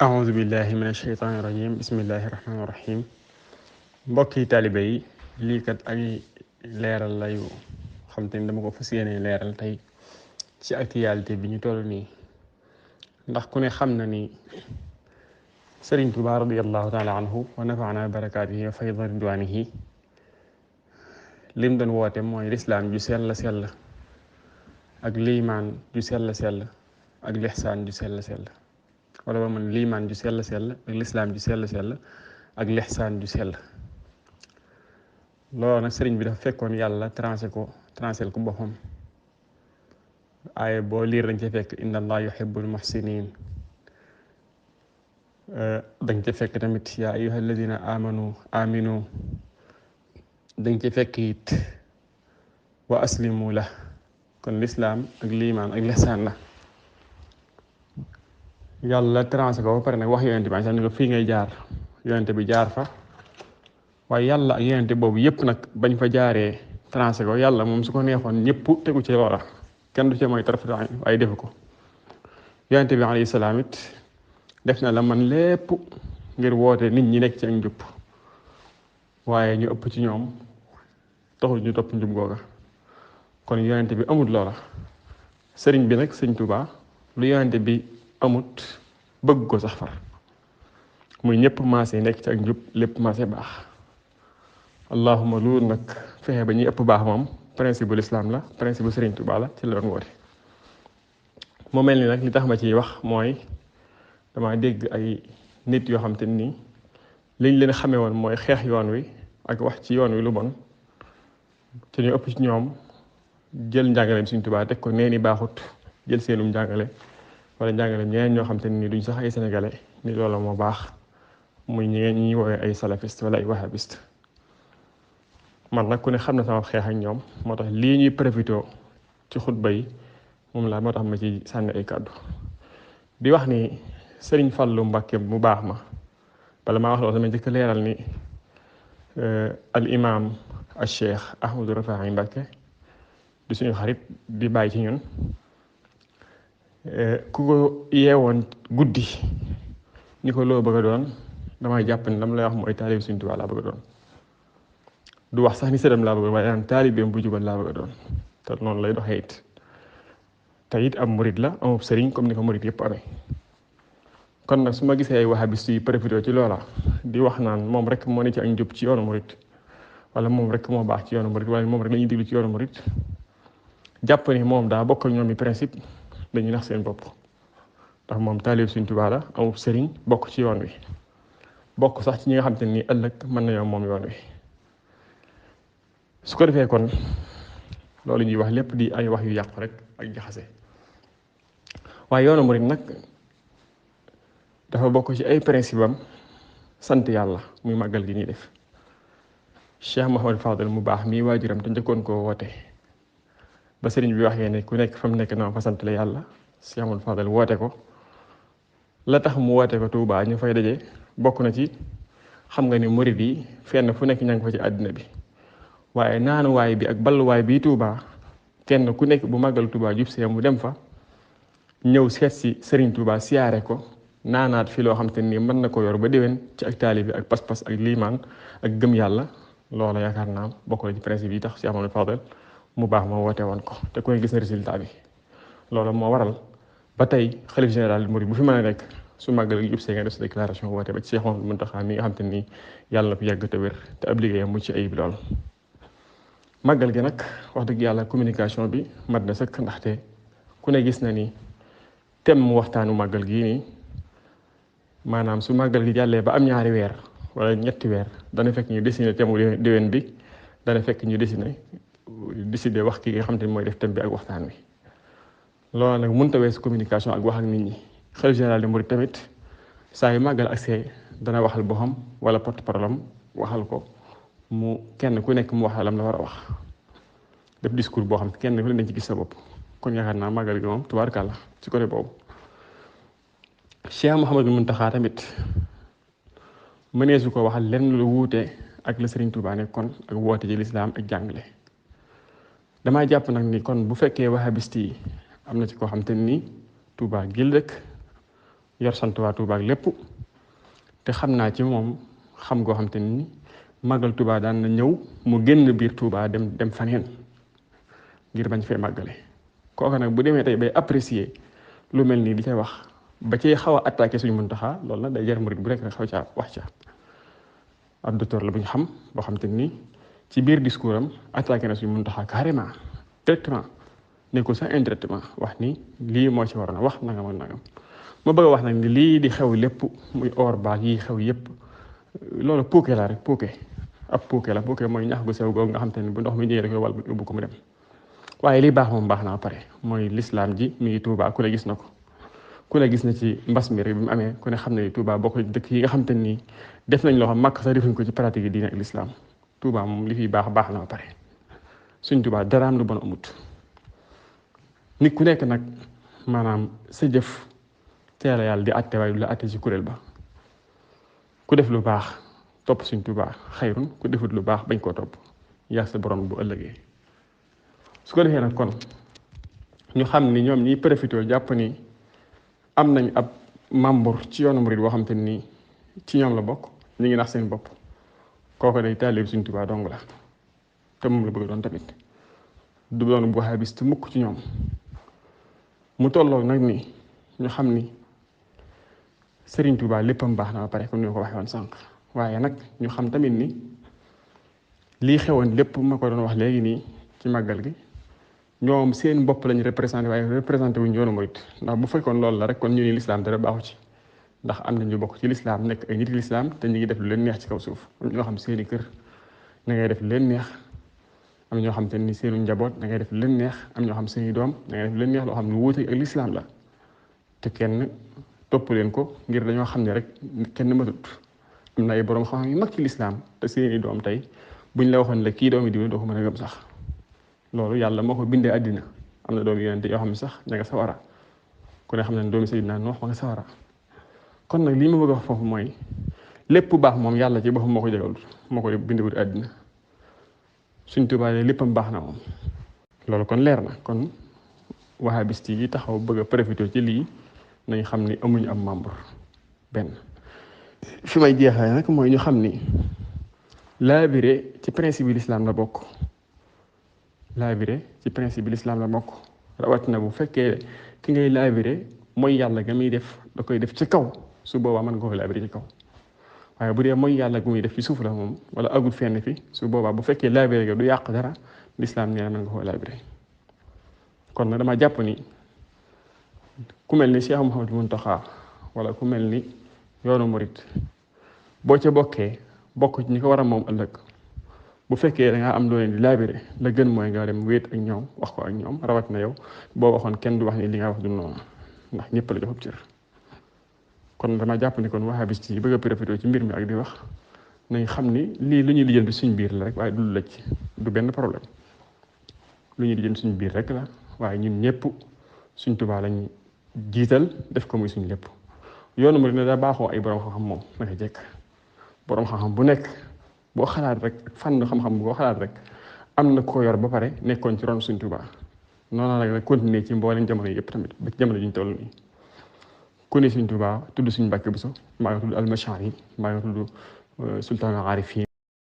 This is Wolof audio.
أعوذ بالله من الشيطان الرجيم بسم الله الرحمن الرحيم mbokki taalibe yi lii kat ay leeral la yu xam te ni dama ko fas yéene leeral tey ci actualité bi ñu toll nii ndax ku ne xam na ni Sëriñ Tuubaa radiyallahu taala anhu wa nafaana barakaatihi wa fayda ridwaanihi lim doon woote mooy lislaam ju sell sell ak liimaan ju sell sell ak lixsaan ju sell sell wala ba man liimaan ju sell sell ak lislaam ju sell sell ak lixsaan ju sell loolu nag sëriñ bi dafa fekkoon yàlla trancel ko boppam aaye boo liir dañ ca fekk inna allah yuhibbul muhsinin dañ ca fekk tamit yaa ayyuha alladina aminu dañ ca fekk it wa aslimu la kon lislaam ak liimaan ak lixsaan la yàlla trancé ko ba pare nag wax yonente bi sax ni ko fii ngay jaar yonente bi jaar fa waaye yàlla ak yonente boobu yëpp nag bañ fa jaaree trancé ko yàlla moom su ko neexoon ñëpp tegu ci loola kenn du ci mooy tarafata waaye defu ko yonente bi alayhi salaam it def na la man lépp ngir woote nit ñi nekk ci ak njub waaye ñu ëpp ci ñoom taxul ñu topp njub googa kon yonente bi amut loola sëriñ bi nag sëriñ Tuubaa lu yonente bi amut bëgg ko sax far muy ñëpp maase nekk ci ak njub lépp maase baax allahuma loolu nag fexe ba ñuy ëpp baax moom principe bu lislaam la principe bu Sëriñ Tuubaa la ci la doon woote mu mel ni nag li tax ma ciy wax mooy dama dégg ay nit yoo xam te ni liñ leen xamee woon mooy xeex yoon wi ak wax ci yoon wi lu bon te ñu ëpp ci ñoom jël njàngaleem Sëriñ Tuubaa teg ko nee ni baaxut jël seenum njàngale wala njàngale ñeneen ñoo xam te ni duñ sax ay sénégalais ni loolu moo baax muy ñi woowee ay salafiste wala ay wahabiste man nag ku ne xam na sama xeex ak ñoom moo tax lii ñuy profité ci xutba yi moom la moo tax ma ci sànni ay kàddu di wax ni Sëriñ Fallu Mbàkke mu baax ma bala maa wax loolu sama njëkk leeral ni al imam al cheikh Ahmadou Rafahi Mbàkke di suñu xarit di bàyyi ci ñun ku ko yeewoon guddi ni ko loo bëgg a doon damay jàpp ni lam lay wax mooy taalibe Sëriñ Tuubaa laa bëgg a doon du wax sax ni sëram laa bëgg a waaye naan taalibeem bu jubal laa bëgg a doon te noonu lay doxee it te it am murit la amub sëriñ comme ni ko murit yëpp amee kon nag su ma gisee ay wahabiste yi profité ci loola di wax naan moom rek moo ne ci ak njub ci yoonu murit wala moom rek moo baax ci yoonu murit wala moom rek la ñuy déglu ci yoonu murit jàpp ni moom daa bokk ak ñoom i principe dañuy nax seen bopp ndax moom taalib Sëriñ Tuubaa la amub sëriñ bokk ci yoon wi bokk sax ci ñi nga xam te ni ëllëg mën na yow moom yoon wi su ko defee kon loolu ñuy wax lépp di ay wax yu yàqu rek ak jaxase waaye yoonu murit nag dafa bokk ci ay principe am sant yàlla muy màggal gi ñuy def Cheikh Mouhamadou Fadel mu baax mii waajuram te njëkkoon koo woote ba sëriñ bi waxee ne ku nekk fa mu nekk na fa sant la yàlla Cheikh Mouhamadou Fadel woote ko la tax mu woote ko Touba ñu fay daje bokk na ci xam nga ni murit yi fenn fu nekk ña nga fa ci àddina bi waaye naanuwaay bi ak balluwaay bi Touba kenn ku nekk bu màggal Touba jub see mu dem fa ñëw seet si Sëriñ Touba siyaare ko naanaat fi loo xam te ni mën na ko yor ba déwén ci ak taalibe ak pas-pas ak liimaan ak gëm yàlla loola yaakaar naa bokk na ci principe yi tax Cheikh Mouhamadou Fadel mu baax ma woote woon ko te koy gis na résultat bi loolu moo waral ba tey xalif général murid bu fi mën a nekk su màggal gi jub see nga def sa déclaration woote ba ci Cheikh Mouhamadou Mountakha mi nga xam te ni yàlla na fi yàgg te wér te ab liggéeyam mu ci ayib lool màggal gi nag wax dëgg yàlla communication bi mat na sëkk ndaxte ku ne gis na ni thème mu waxtaanu màggal gii nii maanaam su màggal gi jàllee ba am ñaari weer wala ñetti weer dana fekk ñu dessiné thème mu déwén bi dana fekk ñu décidé wax ki nga xam te ni mooy def thème bi ak waxtaan wi loolu nag mënut a weesu communication ak wax ak nit ñi xalifa général des mourides tamit saa yu màggal accès dana waxal boppam wala porte-parole am waxal ko mu kenn ku nekk mu wax lam la war a wax def discours boo xam kenn ku ne dañ ci gis sa bopp kon yaakaar naa màggal gi moom tubaarkàlla ci côté boobu Cheikh Mouhamadou Mountakha tamit mëneesu ko waxal lenn lu wuute ak la Sëriñ Tuubaa nekkoon ak woote ci lislaam ak jàngale damaa jàpp nag ni kon bu fekkee wahabiste yi am na ci koo xam te ni Tuubaa gil dëkk yor sant waa Touba ak lépp te xam naa ci moom xam goo xam te ni màggal Touba daan na ñëw mu génn biir Touba dem faneen ngir bañ fee màggale kooka nag bu demee tey bay apprécier lu mel nii di ca wax ba ci xaw a attaqué suñu Muntaxa loolu nag day jar murit bu rek xaw caa wax ca ab docteur la bu ñu xam boo xam te ni ci biir discours am attaqué na suñu Muntaxa carrément directement ne ko sax indirectement wax ni lii moo ci waroon a wax nangam ak nangam ma bëgg a wax nag ni lii di xew lépp muy or baag yi xew yépp loolu puuke la rek puuke ab puuke la puuke mooy ñax gu sew googu nga xam te ni bu ndox mi ñëwee da koy wal yóbbu ko mu dem waaye lii baax moom baax na ba pare mooy lislaam ji mi ngi Tuubaa ku ne gis na ko ku ne gis na ci mbas mi rek bi mu amee ku ne xam ne Tuubaa bokk dëkk yi nga xam te ni def nañ loo xam màkk sax defuñ ko ci pratique yi diine ak lislaam Tuubaa moom li fi baax na ba pare suñ Tuubaa daraam lu bon amut nit ku nekk nag maanaam sa jëf teel a yàlla di àtte waaye du la àtte ci kuréel ba ku def lu baax topp suñ Tuubaa xayrun ku defut lu baax bañ koo topp yaa sa borom bu ëllëgee su ko defee nag kon ñu xam ni ñoom ñiy profité jàpp ni am nañ ab membre ci yoonu murid boo xam te ni ci ñoom la bokk ñu ngi nax seen bopp kooku day taalib suñ Tuubaa dong la te moom la bëgg doon tamit du doon bu wahabiste mukk ci ñoom mu tolloo nag ni ñu xam ni Serigne Touba léppam baax na ba pare comme ni ma ko waxee woon sànq waaye nag ñu xam tamit ni lii xewoon lépp ma ko doon wax léegi nii ci màggal gi ñoom seen bopp lañu représenté waaye représenté wuñ yoonu murit ndax bu fekkoon loolu la rek kon ñu ni lislaam dara baaxu ci ndax am na ñu bokk ci lislaam nekk ay nit lislaam te ñu ngi def lu leen neex ci kaw suuf am ñoo xam seeni kër da ngay def lu leen neex am ñoo xam te ni seenu njaboot da ngay def lu leen neex am ñoo xam seeni doom da ngay def lu leen neex loo xam ne wuute ak lislaam la te kenn topp leen ko ngir dañoo xam ne rek kenn matut am na ay borom xam yu mag ci lislaam te seeni doom tey buñ la waxoon la kii doomi diw doo ko mën a gëm sax loolu yàlla moo ko bindee àddina am na doomi yonente yoo xam ne sax ña nga sawara ku ne xam ne doomi Seydina Nuux ma nga sawara kon nag lii ma bëgg a wax foofu mooy lépp baax moom yàlla ci boppam moo ko jégal moo ko bindewut àddina suñ Tuubaa léppam baax na moom loolu kon leer na kon wahabiste yi taxaw bëgg a profité ci lii nañ xam ni amuñu am membre benn fi may jeexee nag mooy ñu xam ni laabire ci principe bi l'islam la bokk laabire ci principe bi l'islam la bokk rawatina bu fekkee ki ngay laabire mooy yàlla ga muy def da koy def ci kaw su boobaa mën nga koy laabire ci kaw waaye bu dee mooy yàlla gu muy def ci suuf la moom wala agul fenn fi su boobaa bu fekkee laabire ga du yàq dara l'islam nee na mën nga koy laabire kon nag dama jàpp ni ku mel ni Cheikh Mouhamadou Mountakha wala ku mel ni yoonu murit boo ca bokkee bokk ci ñi ko war a moom ëllëg bu fekkee da ngaa am loo leen di laabire la gën mooy nga dem wéet ak ñoom wax ko ak ñoom rawat na yow boo waxoon kenn du wax ni li nga wax du noonu ndax ñëpp la joxub cër kon dama jàpp ni kon wahabiste yi bëgg a profité ci mbir mi ak di wax nañ xam ni lii lu ñuy lijjanti suñ biir la rek waaye du lëj du benn problème lu ñuy lijjanti suñ biir rek la waaye ñun ñëpp suñ Tuubaa lañ jiital def ko muy suñ lépp yoonu murit ne daa baaxoo ay borom xam-xam moom naka jekk borom xam-xam bu nekk boo xalaat rek fànn xam-xam boo xalaat rek am na ko yor ba pare nekkoon ci ron suñ Tuubaa noonu la nag continuer ci mboolem jamono yëpp tamit ba ci jamono ji ñu toll nii ku ne suñ Tuubaa tudd suñ Mbàkke Buso mbaa nga tudd Almashari mbaa nga tudd Sultaan Arifin